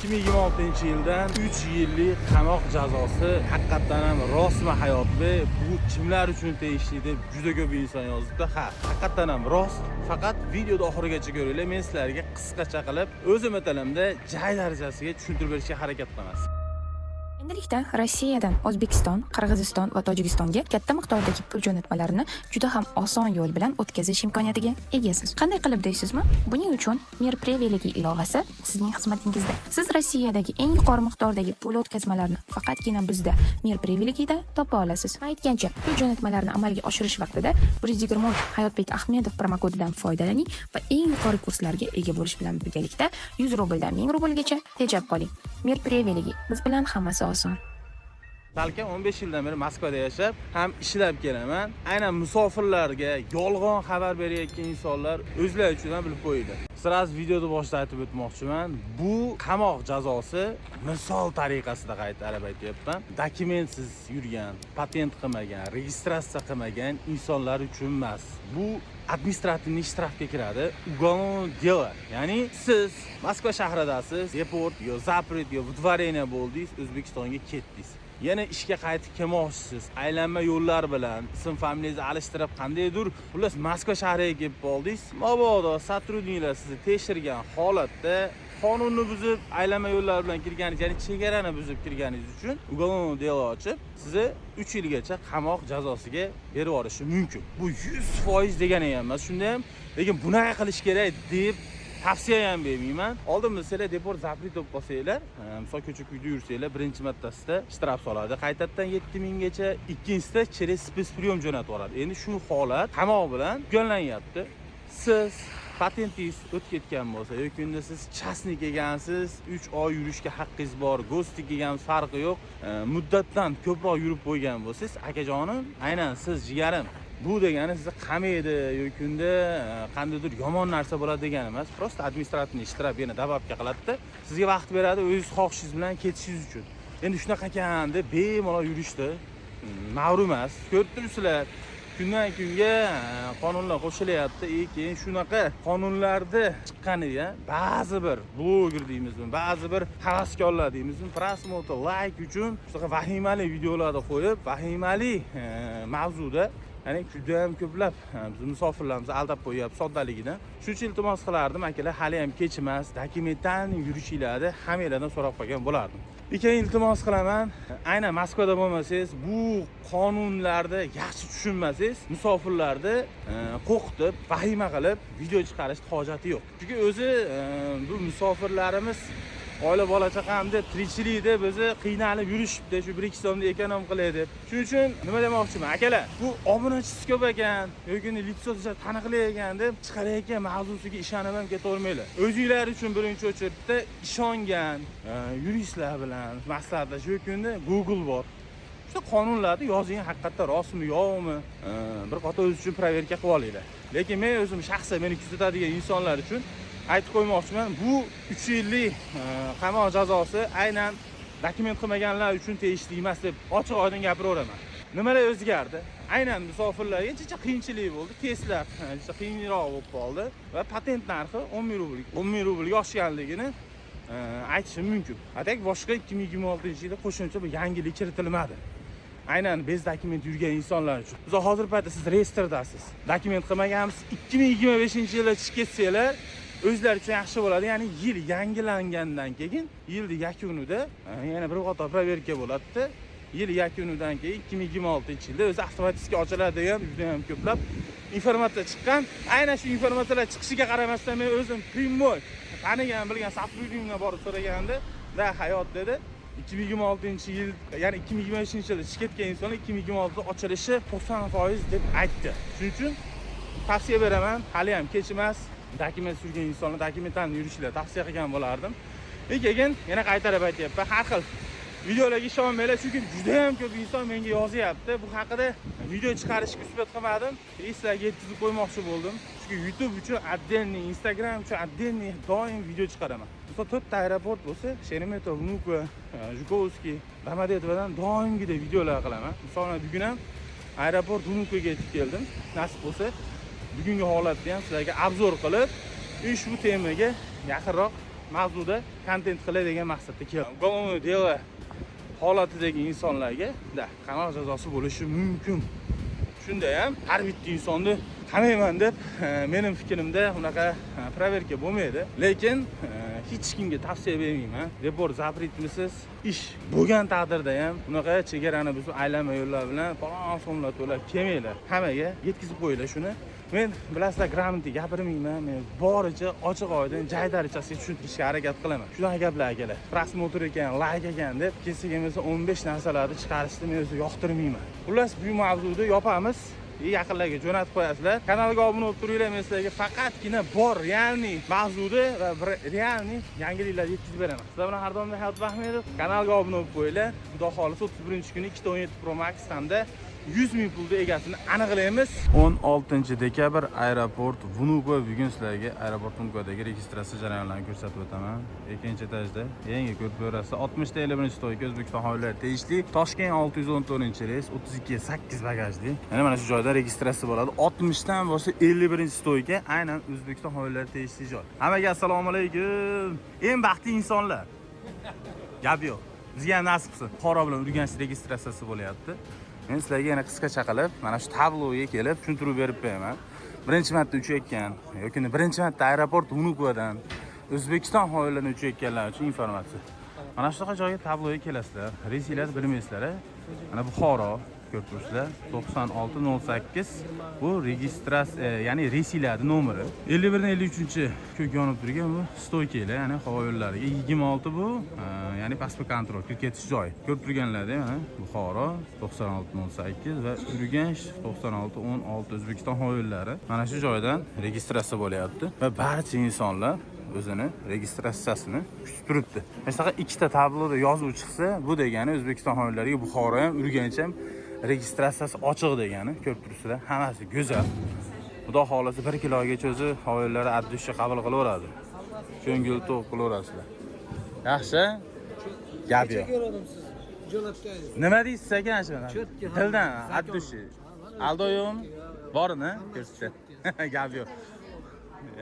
2026-yildan 3 yillik qamoq jazosi haqiqatdan ham rostmi, Hayotbek? Bu kimlar uchun tegishli deb juda ko'p inson yozibdi. Ha, haqiqatdan ham rost. Faqat videoni oxirigacha ko'ringlar. Men sizlarga qisqacha qilib o'zim tilimda jay darajasiga tushuntirib berishga harakat qilaman. Endilikda Rossiyadan O'zbekiston, Qirg'iziston va Tojikistonga katta miqdordagi pul jo'natmalarini juda ham oson yo'l bilan o'tkazish imkoniyatiga egasiz. Qanday qilib deysizmi? Buning uchun Mir Privilegi ilovasi sizning xizmatingizda. Siz Rossiyadagi eng yuqori miqdordagi pul o'tkazmalarini faqatgina bizda, Mir Privilegida topa olasiz. Aytgancha, pul jo'natmalarini amalga oshirish vaqtida 123 Hayotbek Ahmedov promokodidan foydalaning va eng yuqori kurslarga ega bo'lish bilan birgalikda 100 rubldan 1000 rublgacha tejab qoling. Mir Privilegi, biz bilan hammasi oson. Salkam 15 yildan beri Moskvada yashab, ham ishlab kelaman. Aynan musofirlarga yolg'on xabar berayotgan insonlar o'zlari uchun ham bilib qo'yinglar. Сразу videoni boshida aytib o'tmoqchiman. Bu qamoq jazosi, misol tariqasida qaytarib aytyapman. Dokumentsiz yurgan, patent qilmagan, registratsiya qilmagan insonlar uchun emas. Bu административный shtrafga kiradi. Уголовное дело. Ya'ni siz Moskva shahridasiz, deport yo запрет yo выдворение bo'ldingiz, O'zbekistonga ketdingiz. Yana ishga qaytib kelmoqchisiz, aylanma yo'llar bilan ism familiyangizni alishtirib, qandaydir, xullas, Moskva shahriga kelib qoldingiz. Mabodo сотрудник lar sizni tekshirgan holatda qonunni buzib, aylanma yo'llar bilan kirganingiz, ya'ni chegarani buzib kirganingiz uchun уголовное дело ochib, sizni 3 yilgacha qamoq jazosiga berib yuborishi mumkin. Bu 100% degani ham emas shunda ham, lekin bunaqa qilish kerak deb tavsiya ham bermayman. Oldin bilsanglar, deport, запрет bo'lib qolsanglar, misol, ko'cha kuyda yursanglar, birinchi martasida shtraf soladi qaytadan 7000 gacha, ikkinchisida через спецприем jo'natib yuboradi. Endi shu holat qamoq bilan tugallanyapti. Siz patentingiz o'tib ketgan bo'lsa yoki unda siz частный kelgansiz, 3 oy yurishga haqqingiz bor, гости kelgansiz, farqi yo'q, muddatdan ko'proq yurib qo'ygan bo'lsangiz, akajonim, aynan siz, jigarim, bu degani sizni qamaydi yoki unda qandaydir yomon narsa bo'ladi degani emas. Просто административный shtraf yana добавка qiladida, sizga vaqt beradi o'zingiz xohishingiz bilan ketishingiz uchun. Endi shunaqa ekan deb bemalol yurishdi ma'lum emas. Ko'rib turibsizlar, kundan kunga qonunlar qo'shilyapti и keyin shunaqa qonunlarni chiqqaniga ba'zi bir bloger deymizmi, ba'zi bir havaskorlar deymizmi, просмотр, layk uchun shunaqa vahimali videolarni qo'yib, vahimali mavzuda, ya'ni juda ham ko'plab bizni musofirlarimizni aldab qo'yyapti soddaligidan. Shuning uchun iltimos qilardim, akalar, hali ham kech emas, документальный yurishinglarni hammanglardan so'rab qolgan bo'lardim. Keyin iltimos qilaman, aynan Moskvada bo'lmasangiz, bu qonunlarni yaxshi tushunmasangiz, musofirlarni qo'rqitib, vahima qilib video chiqarishni hojati yo'q. Chunki o'zi bu musofirlarimiz oila, bola chaqam deb, tirikchilik deb o'zi qiynalib yurishibdi, shu 1-2 so'mni эконом qilay deb. Shuning uchun nima demoqchiman, akalar, bu obunachisi ko'p ekan yoki лицо taniqli ekan deb chiqarayotgan mavzusiga ishonib ham ketavermanglar. O'zinglar uchun birinchi очередь da ishongan yuristlar bilan maslahatlashib yoki unda Google bor, shu qonunlarni yozing, haqiqatda rostmi, yo'qmi, bir qator o'zi uchun проверка qilib olinglar. Lekin men o'zim shaxsan, meni kuzatadigan insonlar uchun aytib qo'ymoqchiman, bu 3 yillik qamoq jazosi aynan dokument qilmaganlar uchun tegishli emas deb ochiq oydin gapiraveraman. Nimalar o'zgardi? Aynan musofirlarga ancha qiyinchilik bo'ldi, testlar ancha qiyinroq bo'lib qoldi va patent narxi 10 000 rubl, 10 000 rublga oshganligini aytishim mumkin. А так boshqa 2026-yilda qo'shimcha bir yangilik kiritilmadi aynan без документ yurgan insonlar uchun. Misol, hozirgi paytda siz reyestrdasiz, dokument qilmaganmisiz, 2025-yilda chiqib ketsanglar, o'zlari uchun yaxshi bo'ladi. Ya'ni yil yangilangandan keyin, yilni yakunida yana bir qator проверка bo'ladida, yil yakunidan keyin 2026-yilda o'zi avtomatik ochiladi degan juda ham ko'plab informatsiya chiqqan. Aynan shu informatsiyalar chiqishiga qaramasdan, men o'zim прямой tanigan, bilgan сотрудник imdan borib so'raganda, "Да, Hayot", dedi, 2026-yil, ya'ni 2025-yilda chiqib ketgan insonlar 2026da ochilishi 90% deb aytdi. Shuning uchun tavsiya beraman, hali ham kech emas, dokument yurgan insonlar dokumentlarni yurishlar tavsiya qilgan bo'lardim. И keyin yana qaytarib aytyapman, har xil videolarga ishonmanglar, chunki juda ham ko'p inson menga yozyapti. Bu haqida video chiqarishga успеть qilmadim и sizlarga yetkazib qo'ymoqchi bo'ldim. Chunki YouTube uchun отдельный, Instagram uchun отдельный doim video chiqaraman. Misol, to'rtta aeroport bo'lsa, Sheremetyevo, Vnukovo, Жуковский, Domodedovodan doimgidek videolar qilaman. Misol, bugun ham aeroport Vnukovoga yetib keldim. Nasib bo'lsa, bugungi holatni ham sizlarga обзор qilib, ushbu temaga yaqinroq mavzuda kontent qilay degan maqsadda keldim. Уголовное дело holatidagi insonlarga da qamoq jazosi bo'lishi mumkin. Shunda ham har bitta insonni qamayman deb mening fikrimda unaqa проверка bo'lmaydi. Lekin hech kimga tavsiya bermayman. Deport запрет misiz, ish bo'lgan taqdirda ham unaqa chegarani buzib aylanma yo'llar bilan falon so'mlar to'lab kelmanglar. Hammaga yetkazib qo'yinglar shuni. Men, bilasizlar, грамотный gapirmayman. Men boricha ochiq oydin jaydarichasiga tushuntirishga harakat qilaman. Shunaqa gaplar, akalar. Просмотр ekan, layk ekan deb kelsa kelmasa 15 narsalarni chiqarishni men o'zi yoqtirmayman. Xullas, bu mavzuni yopamiz. Yaqinlarga jo'natib qo'yasizlar. Kanalga obuna bo'lib turinglar. Men sizlarga faqatgina bor реальный mavzuda va bir реальный yangiliklarni yetkazib beraman. Sizlar bilan har doim Hayot Ahmedov. Kanalga obuna bo'lib qo'yinglar. Xudo xohlasa, 31 kuni 2.17 Pro Max hamda 100 ming pulni egasini aniqlaymiz. 16 dekabr, aeroport Vnukovo. Bugun sizlarga aeroport Vnukovodagi registratsiya jarayonlarini ko'rsatib o'taman. Ikkinchi etajda yangi ko'rib ko'rasiz. 60 ta 51 стойка O'zbekiston havo yo'llari tegishli. Toshkent 614 reys, 32 8 bagajli. Yana mana shu joyda registratsiya bo'ladi. 60 dan bo'lsa 51 стойка, aynan O'zbekiston havo yo'llari tegishli joy. Hammaga assalomu alaykum. Eng baxtli insonlar. Gap yo'q. Bizga ham nasib qilsin. Buxoro bilan Urganch registratsiyasi bo'lyapti. Men sizlarga yana qisqacha qilib mana shu tabloga kelib tushuntirib berib qo'yaman. Birinchi marta uchayotgan yoki birinchi marta aeroport Vnukovodan O'zbekiston havo yo'llarini uchayotganlar uchun informatsiya. Mana shunaqa joyga, tabloga kelasizlar. Reyslarni bilmaysizlar. A? Mana Buxoro ko'rib turibsizlar, 9608 bu registratsiya, ya'ni reyslarning nomeri. 51 dan 53 ko'k yonib turgan bu стойка lar, ya'ni havo yo'llariga. 26 bu ya'ni паспорт контроль kirib ketish joyi. Ko'rib turganlarda mana Buxoro 9608 va Urganch 9616 O'zbekiston havo yo'llari. Mana shu joydan registratsiya bo'lyapti va barcha insonlar o'zini registratsiyasini kutib turibdi. Mana shunaqa ikkita tabloda yozuv chiqsa, bu degani O'zbekiston havo yo'llariga Buxoro ham, Urganch ham registratsiyasi ochiq degani. Ko'rib turibsizlar, hammasi go'zal. Xudo xohlasa, 1 kilogacha o'zi havo yo'llari от души qabul qilaveradi. Ko'ngil to'q qilaverasizlar. Yaxshi? Gap yo'q. Ko'rdim siz jo'natganingiz. Nima deysiz aka shu? Чётко. Tildan Закон. От души. Aldov yo'qmi? Borini ko'rsatdi. Gap yo'q.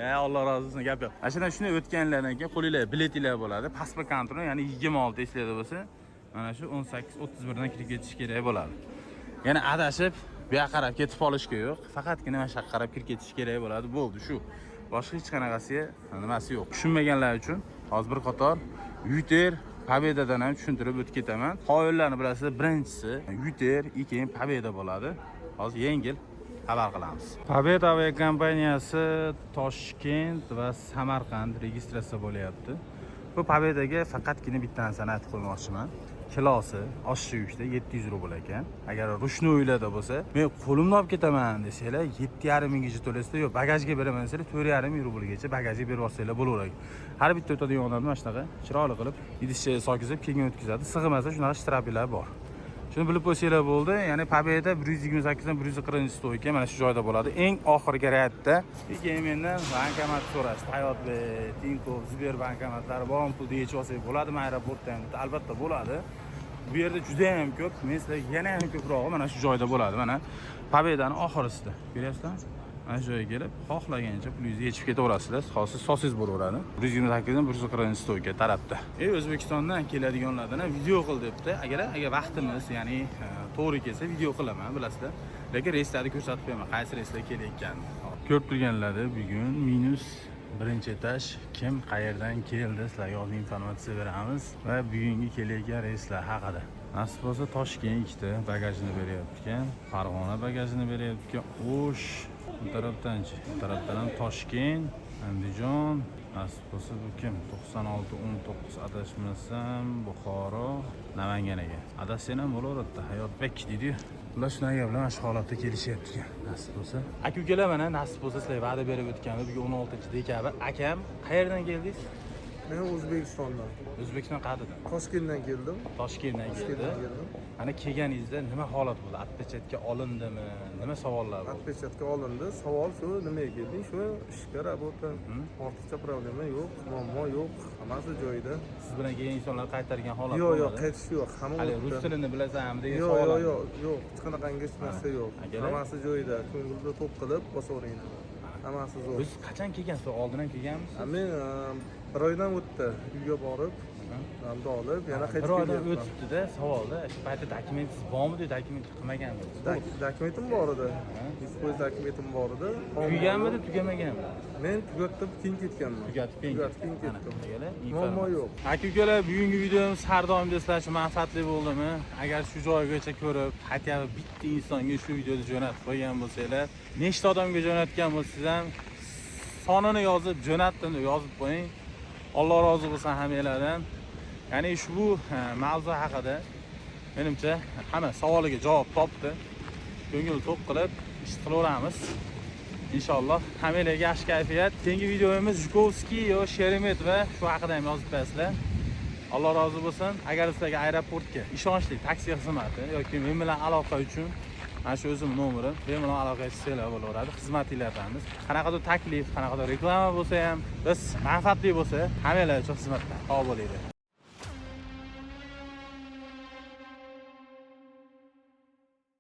Ya Alloh rozi bo'lsin, gap yo'q. Ana shundan shunday o'tganlardan keyin qo'linglar biletinglar bo'ladi. Паспорт контроль, ya'ni 26 eslarda bo'lsa, mana shu 18:31 dan kirib ketish kerak bo'ladi. Yana adashib bu yoqqa qarab ketib qolishga yo'q. Faqatgina mana shu yoqqa qarab kirib ketish kerak bo'ladi. Bo'ldi shu. Boshqa hech qanaqasiga nimasi yo'q. Tushunmaganlar uchun hozir bir qator Yutair, Победа dan ham tushuntirib o'tib ketaman. Havo yo'llarni bilasizlar, birinchisi Yutair, keyin Победа bo'ladi. Hozir yengil xabar qilamiz. Победа aviakompaniyasi Toshkent va Samarqand registratsiya bo'lyapti. Bu Победа ga faqatgina bitta narsani aytib qo'ymoqchiman. Kilosi oshiqcha yukda 700 rubl ekan. Agar ручной larda bo'lsa, men qo'limni olib ketaman desanglar, 7,5 minggacha to'laysizlar, yo'q, bagajga beraman desanglar, 4,5 ming rublgacha bagajga berib olsanglar bo'laveradi. Har bitta o'tadigan odamni mana shunaqa chiroyli qilib idishcha solkizib keyin o'tkazadi. Sig'masa shunaqa shtraflar bor. Shuni bilib qo'ysanglar bo'ldi. Ya'ni Победа 128 dan 140 стойка mana shu joyda bo'ladi. Eng oxirgi ряд da. Keyin mendan bankomat so'rashdi. Hayotbek, Tinkoff, Sber bankomatlari bormi, pulni yechib olsak bo'ladimi aeroportda ham? Albatta bo'ladi. Bu yerda juda ham ko'p. Men sizlarga yana ham ko'prog'i mana shu joyda bo'ladi. Mana Победа ni oxirisida. Ko'ryapsizlarmi? Mana shu joyga kelib, xohlagancha pulingizni yechib ketaverasizlar. Hozir sosiz bo'laveradi. 128 dan 140 стойка tarafda. O'zbekistondan keladiganlardan ham video qil debdi. Agar vaqtimiz, ya'ni to'g'ri kelsa video qilaman, bilasizlar. Lekin reyslarni ko'rsatib qo'yaman, qaysi reyslar kelayotganini. Ko'rib turganlarda bugun minus birinchi etaj, kim qayerdan keldi, sizlarga hozir informatsiya beramiz va bugungi kelayotgan reyslar haqida. Nasib bo'lsa, Toshkent ikkita bagajini beryapti ekan, Farg'ona bagajini beryapti ekan, O'sh bu tarafdanchi, bu tarafdan ham Toshkent, Andijon, nasib bo'lsa bu kim? 96 19 adashmasam Buxoro, Namangan ekan. Adashsang ham bo'laveradi, Hayotbek deydi-yu. Ular shunaqa gaplar, mana shu holatda kelishyapti ekan, nasib bo'lsa. Aka ukalar, mana nasib bo'lsa sizlarga va'da berib o'tgandim. Bugun 16 dekabr. Akam, qayerdan keldingiz? Men O'zbekistondan. O'zbekiston qayerdan? Toshkentdan keldim. Toshkentdan keldi. Toshkentdan keldim. Mana kelganingizda nima holat bo'ldi? Отпечатка olindimi? Nima savollar bo'ldi? Отпечатка olindi. Savol shu, nimaga kelding? Shu ishga, работа. Ortiqcha problema yo'q, muammo yo'q, hammasi joyida. Siz bilan kelgan insonlar qaytargan holat Yo'q, bo'lmadi? Qaytish yo'q, hamma Hali o'tdi. rus tilini bilasanmi degan Yo'q, savol. Yo'q, hech qanaqangi hech narsa yo'q. Akalar? Hammasi joyida. Ko'ngilda to'q qilib bosaveringlar. Hammasi zo'r. Biz qachon kelgansiz? Oldin ham kelganmisiz? Men Bir oydan o'tdi. Uyga borib, damda olib, yana Bir qaytib oydan kelyapman. o'tibdi-da savolda. Shu paytda dokumentingiz bormidi, dokument qilmaganmidi? Dokumentim bor edi. 100% dokumentim bor edi. Tugaganmidi, tugamaganmidi? Men tugatib keyin ketganman. Tugatib keyin Tugatib keyin Mana, ketdim. akalar, Muammo informatsiya. yo'q. Aka ukalar, bugungi videomiz har doimdek sizlar uchun manfaatli bo'ldimi? Agar shu joygacha ko'rib, хотя бы bitta insonga shu videoni jo'natib qo'ygan bo'lsanglar, nechta odamga jo'natgan bo'lsangiz ham sonini yozib jo'natdim deb yozib qo'ying. Alloh rozi bo'lsin hammanglardan. Ya'ni ushbu mavzu haqida menimcha hamma savoliga javob topdi. Ko'ngil to'q qilib ish qilaveramiz. Inshaalloh hammanglarga yaxshi kayfiyat. Keyingi videomiz Жуковский yo Sheremetyevo, shu haqida ham yozib qo'yasizlar. Alloh rozi bo'lsin. Agar sizlarga aeroportga ishonchli taksi xizmati yoki men bilan aloqa uchun mana shu o'zim nomerim, bemalol aloqaga chiqsanglar bo'laveradi. Xizmatinglardamiz. Qanaqadir taklif, qanaqadir reklama bo'lsa ham, biz manfaatli bo'lsa, hammanglar uchun xizmatda. Sog' bo'linglar.